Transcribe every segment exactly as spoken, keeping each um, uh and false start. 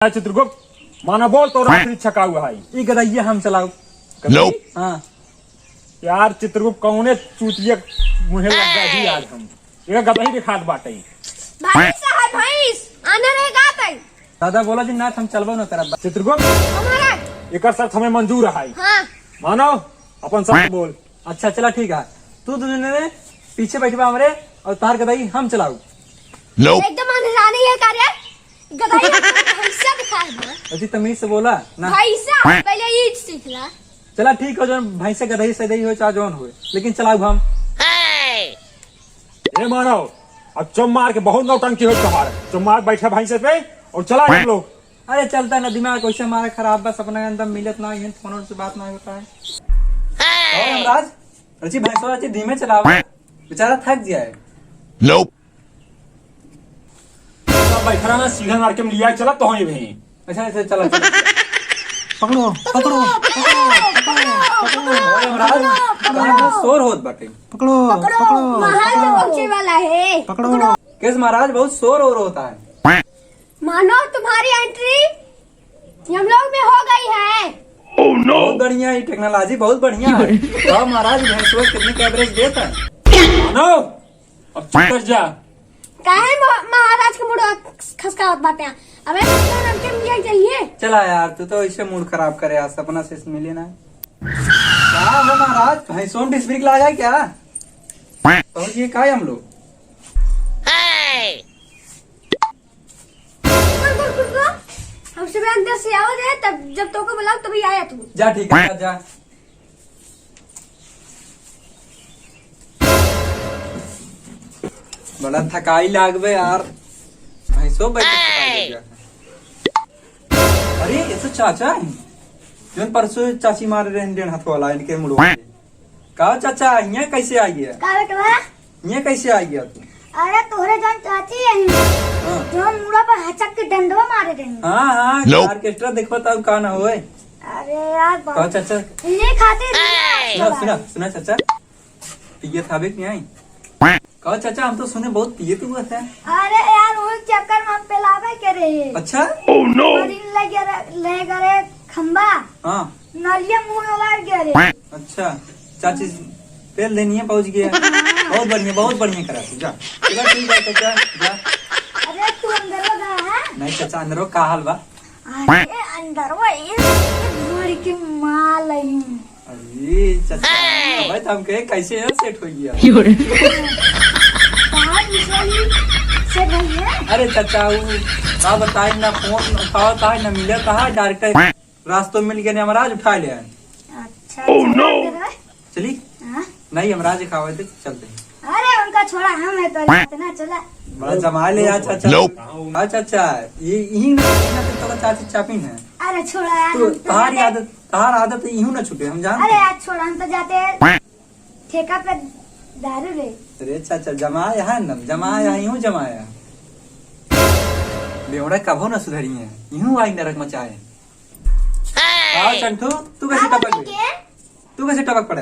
चित्रगुप्त, माना बोल तो रात्रि छका हुआ है। ई गदहिया हम चलाऊ। गदही? हाँ। यार चित्रगुप्त, कौने चूतिया मुहे लग गई आज हम। एक गदही दिखात बाटे। भैंस है, भैंस। आने रे गात है। दादा बोला जी, ना हम चलबो ना करब। चित्रगुप्त, हमारा। एकर शर्त हमें मंजूर है। हाँ। मानो, अपन शर्त बोल। अच्छा चला ठीक है, तू दोनों ने पीछे बैठबा हमरे और तार गदही हम चलाऊ। एकदम अनजानी है का रे? गदही भैंसा दिखाई बा। अजी तमीज से बोला ना। भैंसा पहले ईट सीख ला। चला ठीक हो, जौन भैंसे गदही से दही हो चाहे जौन हो, लेकिन चलाऊ हम। ए मानव, अब चुप मार के बहुत नौटंकी हो तुम्हारे। चुप मार, बैठा भैंसे पे और चला हम लोग। अरे चलता ना, दिमाग वैसे हमारा खराब, बस अपना अंदर मिलत ना है, फोन से बात ना होता है। और यमराज, रची भैंसवा रची धीमे चलावा, बेचारा थक गया है। तो बैठा ना, सीधा मार के हम लिया चला तो ही भाई। अच्छा अच्छा, चला चला। पकड़ो, पकड़ो, पकड़ो, पकड़ो, पकड़ो। और यमराज, यमराज शोर होत बाटे। पकड़ो, पकड़ो, पकड़ो, महल में पहुंचे वाला है। पकड़ो। केस महाराज, बहुत शोर और होता है। मानो तुम्हारी एंट्री यमलोक में हो गई है। बहुत बढ़िया, ये टेक्नोलॉजी बहुत बढ़िया है। वाह महाराज, भैंसवा कितने का एवरेज देता है। मानो, अब चुप कर जा। काहे म-, महाराज के मुड़वा खसकावत बाटे? अबे ससुर, हमके मिले के चलिए। चला यार, तू तो ऐसे मूड खराब करे, आज सपना से मिले ना। का हो महाराज, भैंसों डिस्प्रिक लागा क्या? पहुंच गए का हम लोग? रुको, रुको, रुको। हम सुबह अंदर से आओ दे, तब जब तोको बुलाओ तभी आया तू। जा ठीक है, जा, जा। बड़ा थकाई लागबे यार, भैंसो बैठ के थकाई लग गया। अरे, ये तो चाचा है, जौन परसों चाची मारे रहे डेढ़ हाथ वाला इनके मुड़वा पे। का चाचा, हियाँ कैसे आ गया? का बेटवा? हियाँ कैसे आ गया तू? अरे, तोहरे जौन चाची है, हाँ। जो मुड़ा पर हचक के डंडवा मारे रहे। हाँ, हाँ, Nope। ऑर्केस्ट्रा देखबा तब का ना होए। अरे यार, का चाचा? ये खातिर सुना, सुना, सुना चाचा, पिए थावे कि नहीं? का चाचा, हम तो सुने बहुत पिए तू हुआ था। अरे यार, वो चक्कर में हम पिलावे के रहे। अच्छा? और इन लगे रहे, ले गए खंबा। हाँ। नलिया मुंह में लग गया रे। अच्छा, चाची पेल देनी है, पहुंच गया। बहुत बढ़िया, बहुत बढ़िया करा तू, जा। चला ठीक है चाचा, जा। अरे तू अंदर हो गया है? नहीं चाचा, अंदर हो, का हाल बा? अरे अंदर वो ये, ये भर के माल है। अरे चाचा, हाँ। भाई तो हम कहे कैसे है सेट हो गया? कहाँ दूसरा ही सेट हो गया? अरे चाचा, वो का बताई ना, फोन उठावत है ना, मिलत है, डायरेक्ट रास्तों में मिल गए, यमराज उठा ले आए। अच्छा, Oh, no! चला अंदर है? चली? हाँ? नहीं, यमराज खावे थे, चलते हैं। अरे उनका छोड़ा, हम है तो जाते ना, चला। बड़ा जमा ले यार चाचा। Nope। हाँ चाचा, ये यही ना, यही ना तो चाची चापिन है। अरे छोड़ा यार, तू हम तो तहार जाते। आदत, तहार आदत यही ना छूटे, हम जानते अरे हैं। यार छोड़ा, हम तो जाते हैं ठेका पे दारू ले। अरे चाचा, जमाया है ना, जमाया है, यूं जमाया। बेवड़ा कभो ना सुधरी है, यूं आई नरक मचाए। हाँ चंटू, तू कैसे टपक गई? तू कैसे टपक पड़े?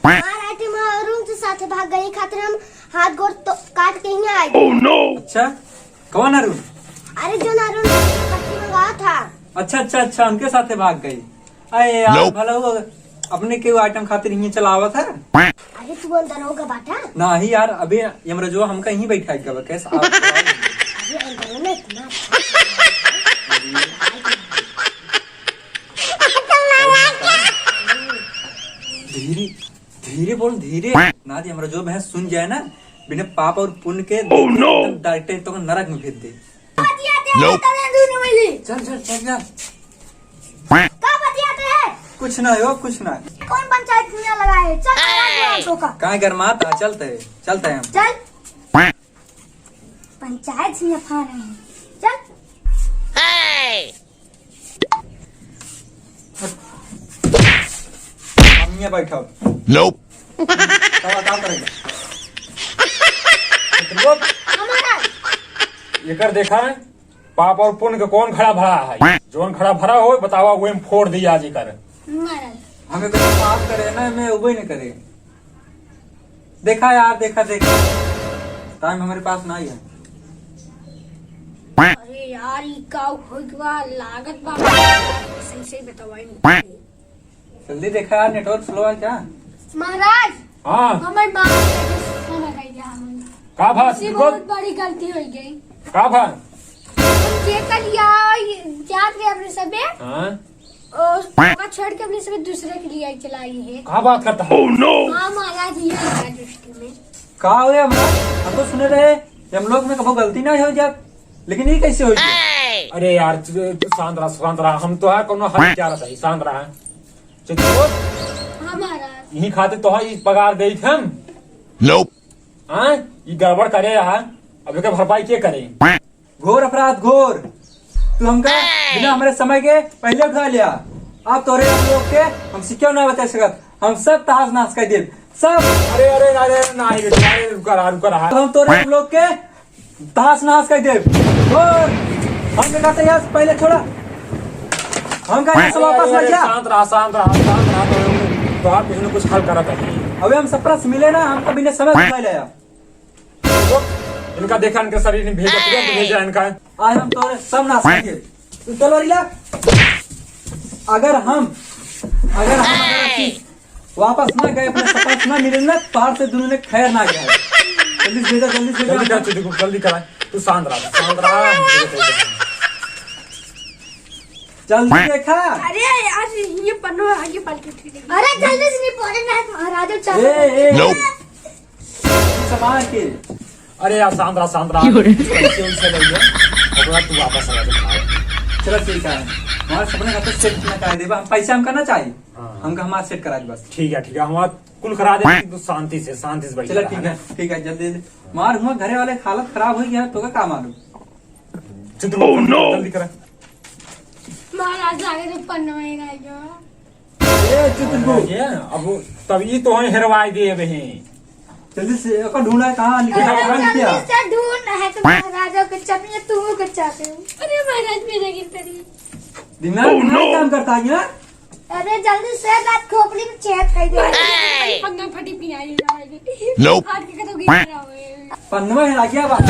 हमार आंटी माँ अरुण के साथे भाग गई, खातिर हम हाथ गोड़ तो काट के यहाँ आ गए। Oh no! अच्छा, कौन अरुण? अरे जो ना अरुण पट्टी मंगावा था। अच्छा अच्छा अच्छा, उनके साथे भाग गई। अरे यार, Nope। भला वो अपने के आइटम खातिर यहीं चलावा था। अरे तू अंदर होगा बाटा। नहीं यार, अबे यमराजवा हमका यहीं बैठा के बा, कैसे आप अरे अंदर में इतना धीरे, धीरे बोल, धीरे। ना दी, हमरा जो भैंस सुन जाए ना, बिना पाप और पुण्य के Oh, no! एकदम डायरेक्ट तो नरक में भेज दे। बतियाते हैं, Nope। तले दूर में ले। चल, चल, चल, चल। का बतियाते हैं? कुछ ना हो, कुछ ना। कौन पंचायत में लगा है? चल, लगा दो हम तो का। काहे गरमात है? चलते हैं, चलते हैं हम। चल। पंचायत में फान है। चल। हम यहाँ बैठब। Nope। का, का करेगा? रुक। हमारा। एकर देखा है, पाप और पुण्य के कौन घड़ा भरा है? जौन घड़ा भरा हो, बतावा, वो हम फोड़ दी आज एकर। महाराज। हमें तो पाप करे ना, हमें उबे नहीं करे। देखा यार, देखा, देखा, टाइम हमारे पास ना ही है। अरे यार, ई का हो गवा? लागत बा सही सही बतावाई नहीं। जल्दी देखा यार, network slow है क्या? महाराज, हाँ। हमारे माँ का गुस्सा लग गया हमें। का बात? इससे बहुत बड़ी गलती हो गई। का बात? हम चेक कर लिया, ये जात रहे अपने सबे। हाँ। और का छोड़ के अपने सबे दूसरे के लिए चलाई है। का बात करता है? Oh no! हाँ महाराज, ये महाराज उसके में। का हो गया महाराज? हम तो सुने रहे, हम लोग में कबो गलती ना हो जात। लेकिन ये कैसे होई? अरे यार, तू, तू शांत रहा, शांत रहा। हम तो है कोनो हल क्या रहता है, शांत रहा। चुप। हाँ महाराज। यही खातिर तो है, ई पगार देई थे हम। Nope। हाँ, ई गड़बड़ करे रहा, अब एकर भरपाई के करे? घोर अपराध, घोर। तू हमका बिना हमारे समय के पहले उठा लिया। अब तोरे हम लोग के हम सिक्का ना बचा सकत, हम सब तहस नहस कर देब, सब। अरे, अरे, अरे, नहीं बेटा, अरे, रुका रहा, रुका रहा। हम तोरे हम लोग के तहस नहस कर देब। और हम कहते हैं यार, पहले छोड़ा, हम कहते हैं, सब वापस अरे, ले अरे, जा। शांत रहा, शांत रहा, शांत रहा, तो, तो आप कुछ न कुछ हल करत है। अबे हम सपना से मिले ना, हमको बिना समय उठा लिया। इनका देखा, इनका शरीर नहीं भेजा, तुरंत भेजा इनका। आज हम तोरे सब नाश करेंगे। तू तलवारी ला। अगर हम, अगर हम, अगर हम वापस ना गए, अपने सपना से ना मिले ना, तोहार से दुनिया में खैर ना गया। जल्दी से भेजा, जल्दी से भेजा। जल्दी कर, चुटकी, जल्दी करा। तू शांत रहा, शांत रहा। जल्दी देखा। अरे यार, ये पन्नो आगे पलट उठी। अरे जल्दी से नहीं पड़े ना, महाराजा चल। ए, ए। Nope। सामान के। अरे यार, शांत रहा, शांत रहा। क्यों रे? पैसे उसे ले लिया। ओकरा तू वापस आ जा, खाओ। चलो ठीक है। हमारे सपने का तो सेट ना कर देबा, हम पैसा हमका ना चाहिए। हाँ। हमका हमारा सेट करा दे बस। ठीक है, ठीक है, हमारा कुल करा दे, तू शांति से, शांति से बैठ चलो रहा, ठीक है है, ना? ठीक है, जल्दी, जल्दी। हमार हुआ घरे वाले हालत खराब हो गया, तो का काम आलू? चुप, Oh no! जल्दी करा। महाराज आगे तो पन्ना ही रह गया। ए, चुप, चुप। ये, अब तब ई तो हम हेरवाई दे अबे हैं। जल्दी से, ओकर ढूंढा, कहाँ लिखा है, अरे, कहाँ लिखा है? जल्दी से ढूंढ, है तो महाराजा के चाबी है, तू के चाबी है। अरे, महाराज, मेरा गिर पड़ी। दिमाग Oh, नहीं no! काम करता है यार। अरे, जल्दी से, रात खोपड़ी में छेद कर दे। महाराज, पन्ना फटी पियाई, महाराज। Nope। हाथ के कतो गिर रहा है। पन्ना है, आ गया बात।